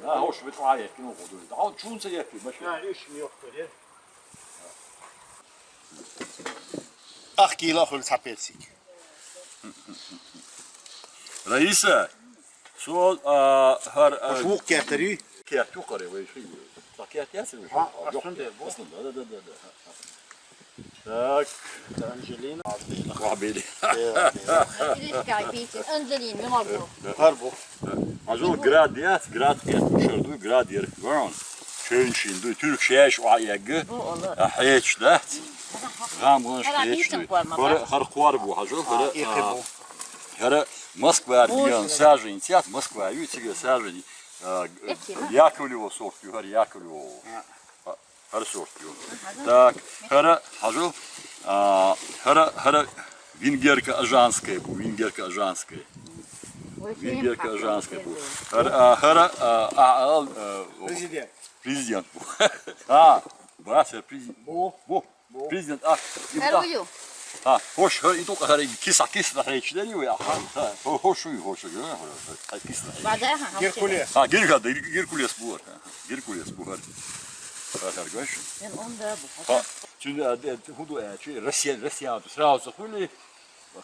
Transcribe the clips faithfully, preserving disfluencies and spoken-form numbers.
А, хош, ви тӀа яхкина гӀо дуй. Да, чун ца яхки, баш. А, иш ми йохкаре. Ах, кила хули цхьа персик. Раиса, со, а, хар, а, хош вук кертари? Керту къаре, вай ши. Та керт ясир, вай ши. А, а, аслан де, бу? Аслан, да, да, да, да, да. Так. Анжелина. Вахбели. Анжелина, Анжелина, не могу. Гьар бу. Ажо град яц, град кет, шарду град ер. Вон. Чойншин ду, тюрк шеш ва ягы. Бу олар. А, хеч да. Гам гон хеч ду. Хара хар квар бу, ажо хара. Ихи бу. Хара Москва биян сажен, сят Москва ю, тиге сажен. Яковлево сорт ю, хар Яковлево. Гьар сорт ю. Так, хара, хажу, а, хара, хара венгерка ажанская бу, венгерка ажанская. Венгерка ажанская бу. Хара, а, хара, а, а, а, э, президент. Президент бу. А, Вася, президент. Бу. Бу. Президент, а, и Хара да. Ю. А, хош, ха, и только хара, киса, киса, хара, члены вы, а, ха, ха, хо-, хош, ю, хош, ю, а, киса. Бада, ха, ха, Геркулес. А, Герга, да, Геркулес бу, а, Геркулес бу, а. Ха, ха, гаш. Мен он да бу. Ха, чун, а, де, худу, а, чи, Россия, Россия, сразу хули,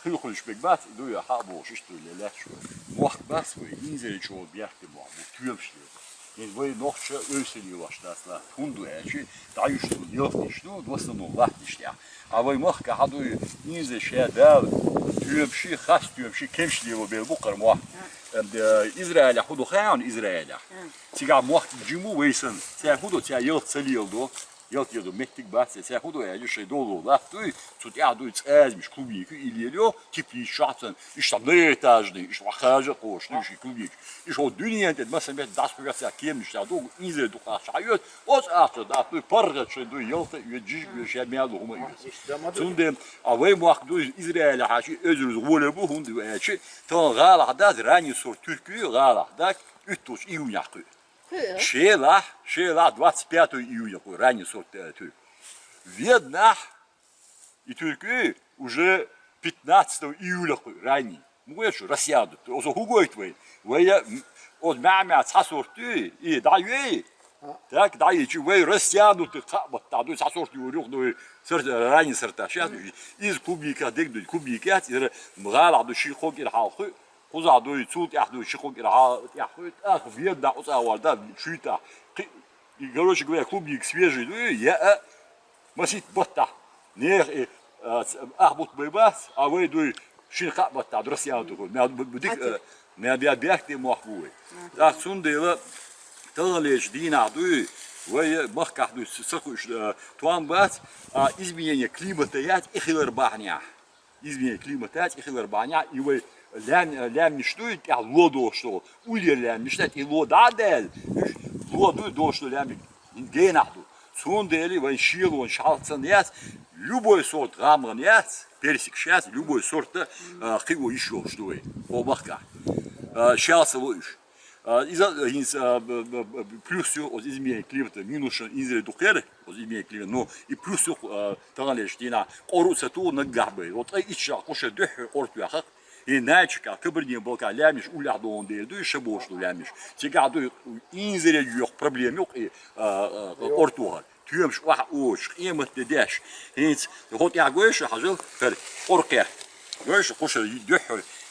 хули, хули, шпек бац, ду я, ха, бу, шиш, ду, ле, ле, шу. Мох бац, вы, инзери, чё, бяхты, мох, бу, тюемшли. Ин вай нохча ойсили ваштасла. Хунду эчи, даюшну, ёхтишну, в основном лахтишля. А вай махка хадуй инзе шедал, тюемши, хас тюемши, кемшли его бел букар мох. Израиля худу хаан Израиля. Тига мох джиму вейсан. Ця худу, ця ёлт цалил до. Ёлт ёду меттик бац, ця худу, я юшей долу лахтуй, цут ядуй цазмиш клубнику или лё, тепличатсан, иш там многоэтажный, иш вахажа кош, ну, иш клубник. Иш о дунья, это масса мет дас хуга ся кем, иш там долу, инзе духаш айот, оц ахта да, ну, парга чой, ну, ёлта, ю джиж, ю ша мялу хума ю. Цунде, а вай муак, ну, Израиля хачи, өзюрюз воле бу, хунду эчи, тон гала да, ранний сорт тюркю, гала да, уттуш июня хуй. Шела, шела, двадцать пятого июня хуй, ранний сорт, э, тюрк. Веднах, и тюркю уже пятнадцатого июля хуй, ранний. Ну, я что, Россия тут, озо хугой твой. Вая, м, от мя-мя ца сорт ты, и да ей. Так, да ей, чи вай Россия тут, ты ка-, вот та, ну, ца сорт ты, урюх, ну, сорт, ранний сорта. Сейчас из клубника, дек, ну, клубника, из мгала, ну, ши хок, ир хал хуй. Куза дуй, цул тях дуй, ши хок, ир хал, тях хуй. Ах, веднах, уца варда, шуй та. Ки-, и, короче говоря, клубник свежий, ну, я, э, масит батта. Не, э, а, ц-, ах, бут бай бас, а вай дуй, шин ха батта, друсья, ну, такой. Мя, бу-, бу-, дик, э, мя, бя, бяхте махуй. Так, сун дела, талалеш дина дуй, вай, э, махках дуй, с-, сакуш, э, туан бас, а изменение климата ять, и хилар бахня. Изменение климата ять, и хилар бахня, и вай лям, лям миштуй, я лодо, что, улья лям миштать, и лода дель, лоду, до, что лям, генахду. Цун дели, вай шилон, шалцан яц, любой сорт гамган яц, персик щас, любой сорт, а, киво ещё, что вы, о, махка. А, щас луиш. А, из-, а, из-, а, б-, б-, б-, плюс ю, оз изменение климата, минус ю, инзре духер, оз изменение климата, но и плюс ю, а, тагалеш, дина, кору сату на габы. Вот, а, ича, коша дюх, орту яхак. И начка, кабрни балка лямиш, улях дон дел, ду, шабош ду лямиш. Тига ду, инзре юх, проблем юх, и, а, а, орту хар. Тюемш ваха оч, къематда деш. Хинц, хот я гойш, хажал, хар, оркъя. Гойш, куша, дюх,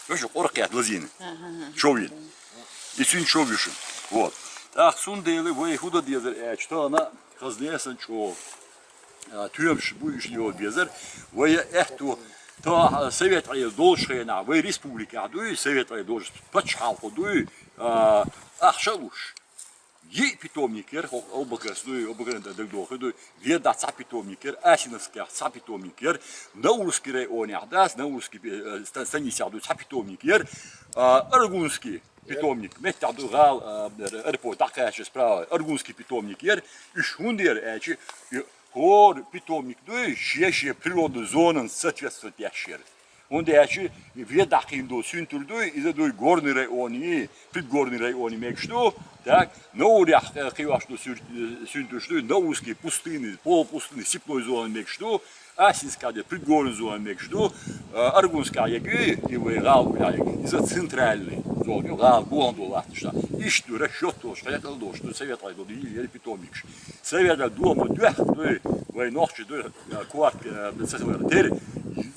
гойш, оркъя, лазин. Човин. И цюн човишин. Вот. Так, сун дели, вай худа дезер, э, что она, хазнесан чо. А, тюемш, буйш его дезер. Вай, э, то, то, а, совет, э, должхена, вай республика, дуй, совет, э, долж, пачхал, дуй, а, ахшалуш. Йи питомникер, хо-, обакас дуй, обакас да, да, да, дуй, веда ца питомникер, Асиновская ца питомникер, Наурский район, яхдас, Наурский, э, ста-, станица дуй, ца питомникер, а, Аргунский питомник, меття дуй гал, а, аэропорт, такая справа, Аргунский питомникер, иш хундер, эчи, и хор питомник дуй, ше-, ше природный зонам соответствовать ящер. Онда ячи ведахин до сюнтур дуй, из-за дуй горный райони, предгорный райони мекшду, так, на урях, э, кивашду сюр-, э, сюнтур дуй, на узкие пустыны, полупустыны, степной зоны мекшду, Асинская де предгорный зона мекшду, э, Аргунская яги, и Вайгал, из-за центральный. Зо ю гӀала гугӀан долу латташ дан. Иштта ду расчет долуш, хьекъал долуш ду совет гӀайдо ду йийла яра питомникаш. Совет гӀайдо ма дуьхьа дуй, вай нохчи дуй, корт, э, ца хилар тера.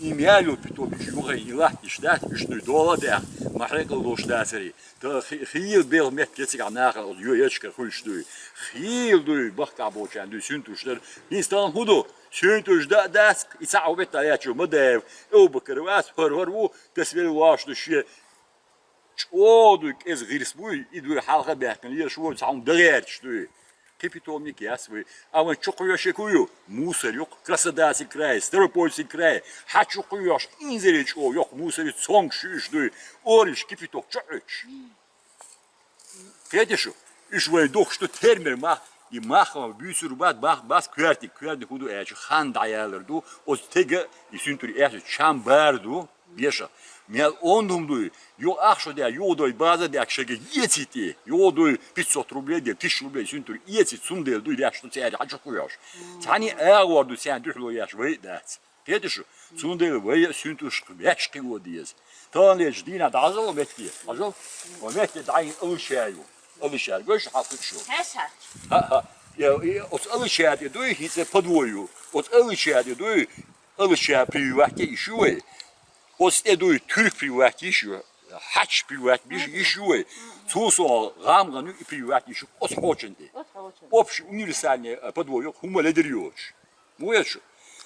И мел ю питомникаш юхай и латташ дац, уьш дуй дола а даьхна, ма хьекъал долуш дацари. Та хи-, хийла бел меттиг цигахь наха, оцу йо ечкара хуьлуш дуй. Хийла дуй, бахкахь болчарна дуй, суьнтуш дара. ХӀинца тахана хӀун ду? Суьнтуш да а дац, и цхьаъ ву бетта яьччо ма дев. Эбу-Бакар вац, хӀара-хӀара ву, тасвел лош ду шен. ЧӀогӀа дуй, кӀеза гӀирс буй, и дуй хьалха а баьхкина, лелаш вон цхьа хӀума дан гӀерташ дуй. Кхин питомник яц вай. А вайн чу кхоьшург хӀун ю? Мусор юкъ, Краснодарский край, Ставропольский край. Хьан чу кхоьш, инзаре чӀогӀа йоккха мусор ю, цомгуш ю уьш дуй. Ориш кипяток чу Ӏуьттуш. Кхетий шу? Уьш вайн духуш ду термер мах, и мах ма буьйцур бац, мах бац, коьртиг, коьртиг хӀун ду аьлча, хан дӀаялар ду, оцу тега и суьнтур аьлча, чам бара ду. Беша. Мел онда хӀума дуй. Юха ах шо дер, юха дуй база дер, шайга ецийти. Юха дуй пятьсот рублей дер, тысяча рублей суьнтур ецийти, цундела дуй деш ду цаьрга хьан чу кхоьш. Цхьаьний агӀор ду царна дуьхьало еш, вай а дац. Кхетий шу? Цундела вай а суьнтуш ваьш кхио деза. Тахана лечу дийнахь дӀахьажал метте. Хьажал? О метте дӀайина алуш яю. Алуш яр, гой шу хьалкхуьуш ю. Хьаша. Ха-ха. Я, и, оцу алуш яр тӀе дуй, хӀинца подвой ю. Оцу алуш яр тӀе дуй, Алуш яр прививать йиш ю вай. Оцу тӀе дуй, туьрк прививать йиш ю. Хьач прививать йиш, йиш ю вай. Цул сов гӀамгӀан ю и прививать йиш ю. Оцу хьочун тӀе. Общий универсальный, э, подвой ю, хӀума ледир йоцуш. Му веза шу?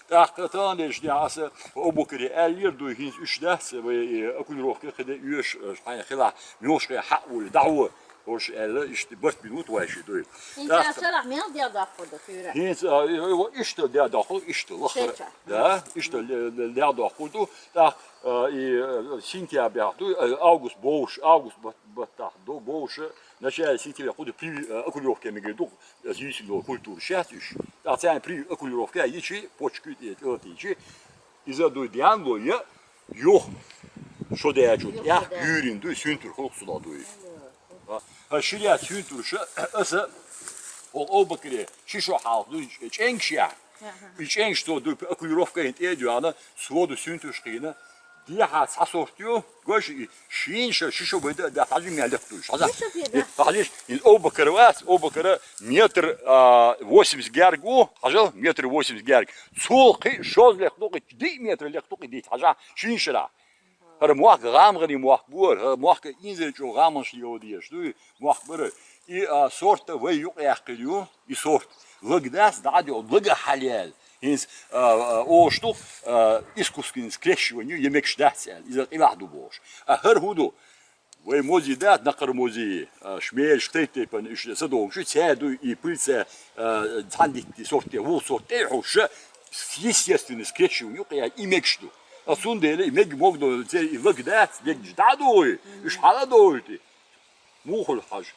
ТӀаккха тахана деш ден аса Абу-Бакаре аьллера дуй, хӀинца уьш дац, вай, э, окулировка кхиде оьшу, э, хьайна хилахь, муьлхачу хьаъ волу, дӀахьо. Ош аьлла, иштта барт минут вай ши дуй. ХӀинца шарахь мел дел доккхур ду, Куьйра? ХӀинца, а, и, и, иштта дел доккхур, иштта лахара. Шеча. Да, иштта ле-, ле-, дел доккхур ду. ТӀаккха, а, и, э, сентябрь ду, э, август бовш, август бат-, баттахь ду, бовш, начале сентября кху ду, при, э, окулировка мегар ду, э, зисин долу культура шаьц уьш. ТӀаккха царна при окулировка йичи, почки, э, тӀе йичи, иза дуй ден ло я, юха шо дечу, тӀех гуьйрин дуй, суьнтур хӀокху сулах дуй. Ха, ширя суьнтурша, аса, хӀокху Абу-Бакаре, ши шо хьалха дуй, чӀенгаш яхь. И чӀенгаш цо дуй, окулировка йина тӀе а доьгӀна, цо ду суьнтуш кхийна, дехьа цхьа сорт ю, гой шу и, шийна ша, ши шо бай да, да, хьажи мел лекх дуй, хьажа. Ши шо бай да. Э, хьажиш, и Абу-Бакар вац, Абу-Бакара метр, а, восемьдесят герг ву, хьажал, метр восемьдесят герг. Цул кхин шозза лекх ду, кхин диъ метр лекх ду, кхин диъ, хьажа, шийна шарахь. ХӀара мохк гӀамгӀане мохк бу, хӀара мохк инзаре чӀогӀа гӀамгӀанаш леладеш дуй, мохк бара. И, а, сорта вай юкъаяьккхина ю, и сорт. Лаг дац, дӀа а де, лага хьалаяьлла. ХӀинца, а, а, ош ду, а, искусственный скрещивание ю, я мегаш дац аьлла, иза къилахь ду бохуш. А хӀара хӀун ду? Вай мози дац, накхара мози, а, шмераш, тайп-тайпана уьш са долуш, цаьрда дуй, и пыльца, а, цхьана дитти сорт, вух сорт тӀе а хьуша, естественный скрещивание юкъаяьлла, и мегаш ду. А цундела и мег-, мог до, церан и лаг дац, мегаш дӀа а дой, уьш хьала а дойти. Муха хуьлу хьажа?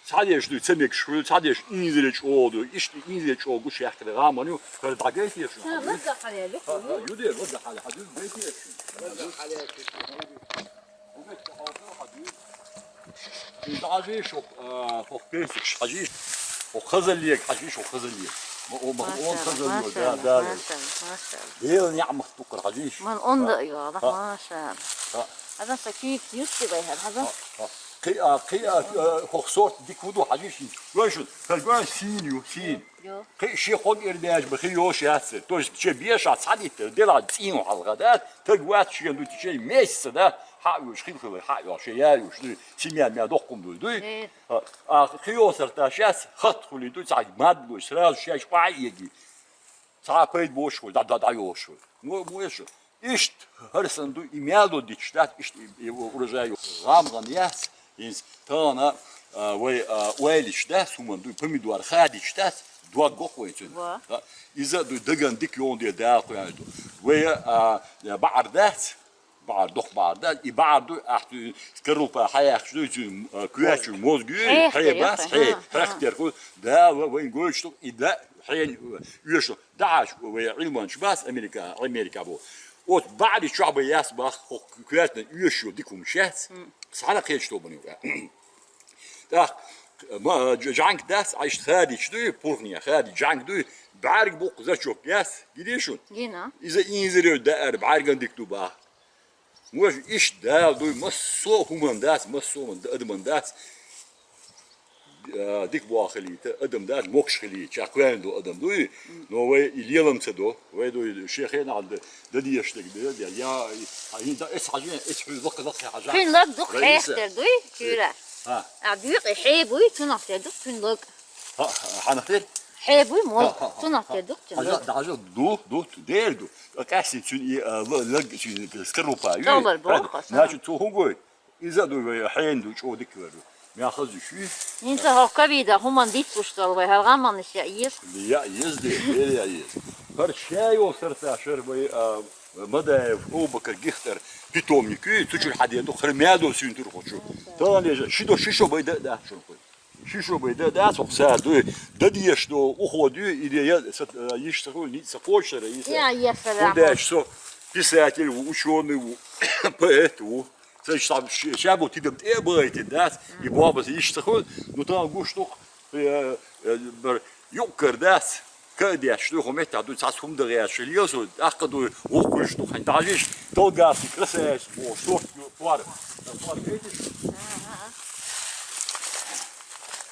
Цхьадерш дуй, ца мегаш хуьлу, цхьадерш инзаре чӀогӀа дуй, иштта инзаре чӀогӀа гуш яьккхина гӀаман ю, хӀара дӀагайтеша. Ха, лазза хьалаяьлла, ха, ха, ю де, лазза хьалаяьлла, хьажа, гайтеша. Лазза хьалаяьлла. Хьажий, хьажий, хӀокху персикаш, хьажий, хӀокху хазаллега, хьажий, хӀокху хазаллега. Ма, о, ма, о, машалла, хазаллега, да, машалла, да. Машалла, машалла. Дела неӀмат ду-кх хӀара, хьажий. Ман онда ха, йола, ха, машалла. Ха. Хьажа, сан кийк юсти вай хӀара, хьажа. Ха, ха. Кхи-, а, кхи-, а, а, хӀокху сорт дика хӀун ду, хьажий шин. Вай шун, хӀара гой сийна ю, сийна. Ю. Кхин шен кхо кӀира даьжа бан хи йолуш яц. То есть, шен бешахь цхьа диттара, делахь цӀийна хьалха дац, таг вац шен ду, течение месяца, да, хьаъ йолуш, хила-хила хьаъ йолуш, шен яь йолуш, дуй, семья мя доккхум дуй, дуй. Э. А, а, хи йолу сарташ яц, хатта хуьлий дуй, цхьа мад луш, сразу шаьш къа а эги. Цхьа пайда бош хуьлу, дӀа, дӀа, дӀа йолуш хуьлу. Мо, мо эшу. Иштта хӀара санна дуй, и мел до диташ дац, иштта и, и урожай ю. ГӀам-гӀан яц, хӀинца тахана, а, вай, а, ойлаш дац, хӀуман дуй, помидор хадиташ дац, дог гоху вай цуьнан. Ва. А, иза а дуй, даган дика йолун де Дала кхоьнна ду. Вай, а, баӀар дац, баӀар, доккха баӀар дац, и баӀар дуй, ахь дуй, скорлупа хьаяьккхаш дуй, цуьнан, а, коьртачу мозг ю, хье, хье, хье, бац, хье, хье, хье, хьехтер хӀу, да, ва-, вайн гойтуш ду, и да, хье, оьшу. ДӀахьажа вай Ӏилманчаш бац Америка, Америка бо. Оцу баӀари чохь бан яц бах, хӀокху коьртан оьшуш йолу дика хӀуманаш яц. Мм. Цхьана кхечу тобанийн ваьа. ТӀаккха, ма, жа-, жӀанг дац, Ӏа иштта хадийча дуй, пурхне хадийча жӀанг дуй, бӀаьрг буккха зачок яц, гиний шуна? Гина. Иза инзаре даар, бӀаьрган дика ду бах. Вож иштта Дала дуй, массо а хӀуманна дац, массо а адаманна дац, а, дика бохалийта, адам дац, мокш хилийта, ча кхоьллина ду адам дуй, но вай и лелам ца до, вай дуй, шен хенахь дан, дан дезаш дерг, дан, дан, я, а, хӀинца эс хьажа, эс хьуй лакха, лакха хьажа. Кхин лаг дукха Раиса. Хьехтар дуй, чуьра. Ха. А, буькъи хье буй, цунах тер ду кхин лаг. Ха, ха, хьанах тер? Хье буй, мол, Ха, ха, ха, цунах ха. Тер ду кхин Хьажа, лаг. Дажа ду, ду, ду, дер ду. Къаьстина цуьн и, а, л-, лаг, цуьн скорлупа ю. Каллар боху, Правда? Ха. Значит, цо хӀун гой? Иза а дуй вай, хьенан ду чӀогӀа дика вер ду. Мел хаза ю шуьйра. ХӀинца хӀокху ковида хӀуманна дицлуш долу вай, хӀара гӀаманаш яа еза? Яа еза, де, де яа еза. ХӀара ша йолу сарта шара вай, а, Мадаев Абубакар гихтар питомник ю, цу чуьра хьан ден ду, хӀара мел долу суьнтур хӀу чу. Тахана лежа, ши до, ши шо бай дан а дац шуна кхуьй. Ши шо бай дан а дац хӀокху сара дуй. Дан дезаш долу уход ю, или я, са, а, йиш ца хуьлу, ницкъ ца кхочушара, йиш. Я, я, ХӀунда аьлча со писатель ву, учёный ву, поэт ву. Сан ш-, ш-, ша бу тидам тӀе а бахийтина дац, и бобас йиш ца хуьлу, ну, тахана гуш ду-кх, э, э, бар, юккъара дац, ка а деш, ду хӀу меттехь ду, цхьацца хӀума дан гӀерташ лела со, тӀаккха ду, вукхуьлуш ду, хьайн дӀажийш, Толгацкий красавец, боху, сорт ю, твар. Твар хеташ?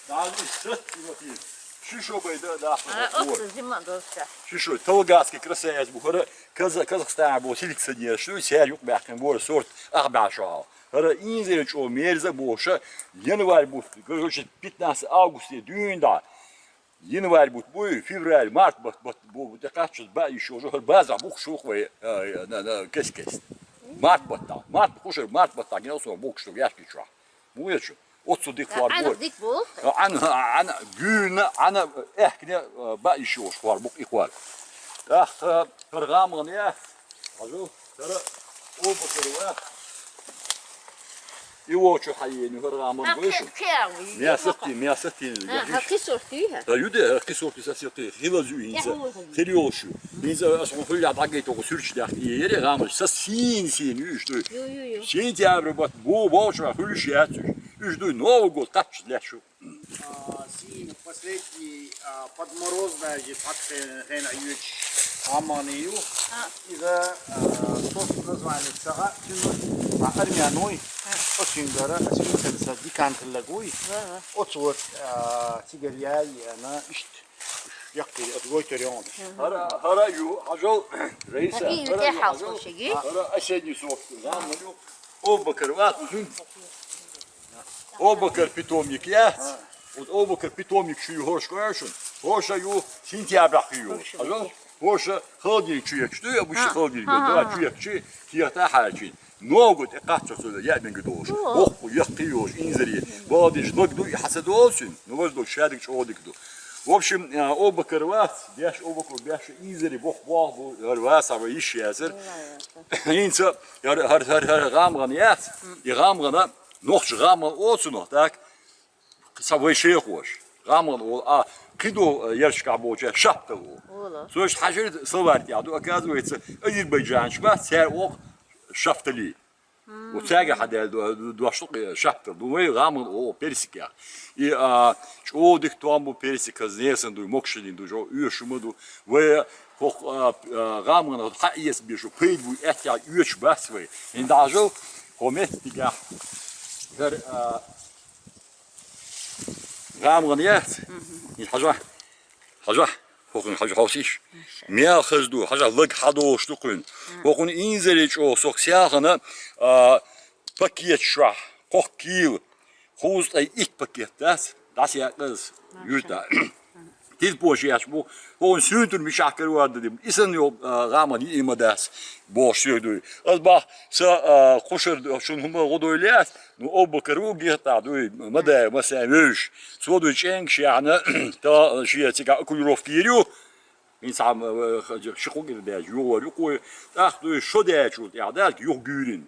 ДӀажийш, сатти ватийна. Ши шо бай дан а дац хӀокхо. Ши шо, Толгацкий красавец бу хӀара, Каза-, Казахстана бу селекционераш ду, цара юкъабаьккхина бора сорт, ахбаьхьа шо хьал. ХӀара инзаре чӀогӀа мерза а бохуша, январь бутт, короче, пятнадцать августе дуьйна дӀа. Январь бутт буй, февраль, март бат, бат, бу, бу, тӀекхаччалц баа йиш йолчу, хӀара базахь бухуш ву-кх вай, а, на, на, кест-кеста. Март баттахь, март, кхушара март баттахь гина со бухуш ду гӀаьшкичохь. Муха ю шу? Оццу дика хор бора. Дика бу. Ӏана, Ӏана, гуьйна, Ӏана, аьхкина, а, баа йиш йолуш хор бу-кх и хор. ТӀаккха хӀара гӀамгӀана яц. Хьажал, хӀара Абубакар вац. И вочу хьаену хӀара гӀамгӀана вай шу. Мясо ти, мясо ти. ХӀара кхин сорт ю хӀара? ХӀара ю де, хӀара кхин сорт ю, сацил кхин. Хила зу хӀинца. Хила йолуш ю. ХӀинца ас хьуна хуьллехь дӀагайта оха суьрташ дахка. И яре гӀамгӀана са сийна-сийна ю уьш дуй. Ю, ю, ю. Сентябрь бат бу, вовчу хуьлуш яц уьш. Уьш дуй Новый год кхаччалц лаьтташ ю. А, сийна последний, а, подмороз даже, пхьац хе-, хенахь йоьдуш гӀамгӀана ю. Иза, а, сорт название ца хаьа цуьнан, а, армян вуй. Оцуьнгара, аса вуьйцурца декантерлаг вуй. Оцу вот, а, цигара яй, ана, иштта. Яккхий, оцу гойтур йогӀуш. ХӀара, хӀара ю, хьажал, Раиса, хӀара ю, хьажал. ХӀара осенний сорт, гӀамгӀана ю. Абубакар вац, хӀинца. Абубакар питомник яц. Вот Абубакар питомник шу ю хӀорш кхоьшун. ХӀорша ю сентябрь хи ю. Хьажал, хӀорша холодильник чу ечу. Ду я буьши холодильник. Давай чу ечу, кехта хьачин. Ногу тӀе кхаччалц я мега долуш. Оху, яккхий йолуш, инзаре. Бала деш лаг ду, и хьаса долчун. Ну, лаг ду, шадик чӀогӀа дика ду. В общем, а, Абубакар вац, беш Абубакар, беш инзаре бох-бох бу, хӀара вац, а вай йиш яцар. ХӀинца, хӀара, хӀара, хӀара, хӀара гӀамгӀана яц. И гӀамгӀана Нохча гӀамал оцунах, так? Ца вай шехош. ГӀамал олу, а кхидо, э, яршкахь болча шафтал олу. Олу. Цо иштта хьажира словарь тӀехь ду, оказывается, азербайджанаш бац, цара оха шафтали. Вот цаьрга хьадаьлла до-, дош ду, э, шафтал. Ду вай гӀамал олу персикех. И, а, чӀогӀа дика том бу персик, хаза несан ду, мокшалин ду, жо, оьшума ду. Вай хӀокху, а, а, гӀамгӀанах хьаэца бешу, пайда буй аьттехь оьцуш бац вай. ХӀинца дӀахьажал, хӀо меттигахь, хӀара, а, гӀамгӀана яц? Мгм. И хьажахь, хьажахь, хӀокхуьнга хьажа хьовсийша. Мел хаза ду, хьажахь, лаг хьадолуш ду кхуьнан. ХӀокхуьнан инзаре чӀогӀа сох сехана, а, пакет чохь, кхо кийла. Кхузткъе итт пакет дац, дӀасаяккха аса юьртахь. Тидпоша еш бу, хӀун суьнтур мичахь карор дан дим. И санна йолу, а, гӀамал йиъ ма дац, бохуш соьга дуй. Ас бах, сан, а, кхушара шуна хӀума гӀо дойла яц, ну, Абубакар ву гехтахь дуй, Мадаев, ма сайн вевзаш. Цо дуй чӀенгаш яхьна, та шен цигахь окулировка йийр ю. ХӀинца хьан, а, ши кху кӀира даьлча, юхавар юкъой. ТӀаккха дуй шо даьлчул тӀаьхьа даьлча, юха гуьйрина.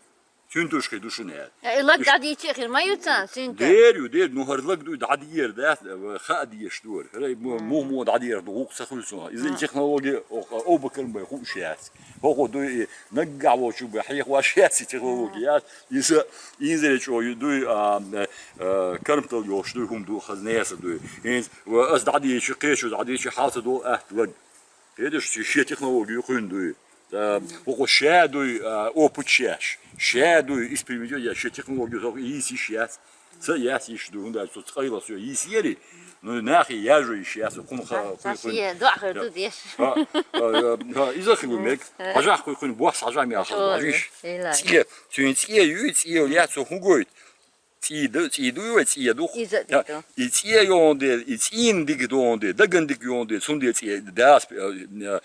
Суьнтуш хир ду шуна аьлла. Э, и лаг дӀадийча а хир ма ю царна, суьнтуш? Дер ю, дер, ну хӀара лаг дуй дӀадера, да, хаа дезаш ду хӀара. ХӀара и му-, мух-мух дӀадера ду, гӀуллакх ца хуьлу цунах. Иза и технология, о, о, Абубакарна бен хууш яц. ХӀокхо дуй и наггахь волчу бен хьехош яц и технология яц. Иза инзаре чӀогӀа ю дуй, а, э, э, карматал йолуш дуй, хӀума ду, хаза неса дуй. ХӀинца, ва, ас дӀадийча, кхечу дӀадийча, хьал ца долу атта лаг. Кхеташ, шен технология ю кхуьнан дуй. Э, око шадуй, э, опыт шеш. Шадуй, экспериментируй, я, ше технологию, со, йис йиш яц. Ца яц йиш ду, хунда, со цкъайла со йис яри. Ну, нахи яжу йиш яц, кун ха, кун, кун. Е, дуахар ду деш. Ха, ха, ха, иза хилу мег. Хажах кун, кун, бос хажах ми ахал, Ой, хажиш. Эла. Цие, цуин цие ю, цие я, со хугойт. Цие ду, цие ду, ой, цие ду. Иза ду. И цие ёнде, и цин дик донде, даган дик ёнде, сунде цие, дас, э, э,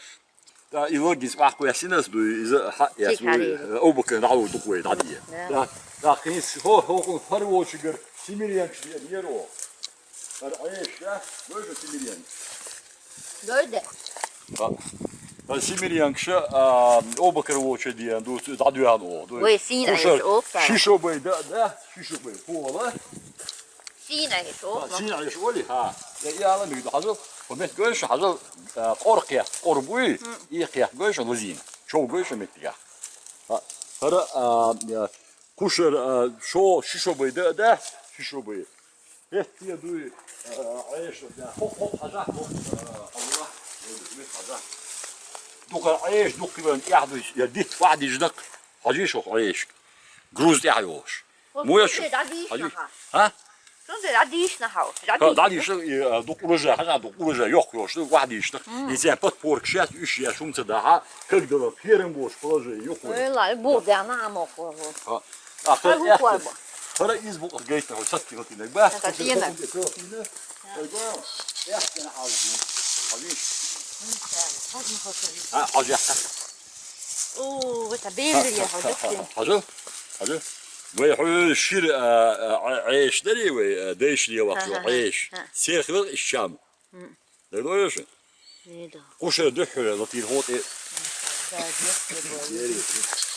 Та и логис вахку ясинас ду, иза ха, яс Чикари. Обакан дау дукве дадия. Да. Та, та, книс, хо, хо, хо, хар вочигар, симирьянкш, я, неро. Хар аеш, да? Боже, симирьянкш. Дойде. Та, та симирьянкш, а, обакар воча диан, ду, дадуян о, ду. Ой, син аеш, Кушар, о, та. Шишобай, да, да, шишобай, пола. Сина еш, о? Сина еш оли, ха. Я, я, ла мигду хазал. Хо мет гойш хазал, а, къор къия, къор буй, и къия гойш лазин. Шо гойш мет я. Ха, хара, а, я, кушар, а, шо, шишобай да, да, шишобай. Эт я дуй, а, еш, да, хо, хо, хаза, хо, а, Аллах, мет хаза. Дука еш, дук киван, я дуй, я дит, ва диждак. Хажиш хо еш. Груз я ёш. Муяш. Сунде дадиш наха. А? Сунде дадиш наха. Ха, дадиш, э, дук урожай, ха, дук урожай, ёх, ёш, дук вахдиш, так. И зя подпорк шат, иш я шумца да, ха, как дала, первым бош положение, ёх. Ой, ла, бу да на мо хо. Ха. А, ха, Ай, гу эх, куай бу. Хара из бу гейт на, сас кило тинек, ба. Ха, тинек. Эх, тинек, ха, ха. А, ха, ха. О, это белый я, ха, ха, ха, ха. Хажу? Хажу? Вай ху шир, а, а, а, эш дари вай, а, дэш ли вак Ха, ха, ха, эш. Ха. Серх вак ишам. М. Да доеш? Не да. Куша духу, латир хот, э. Да, детский был.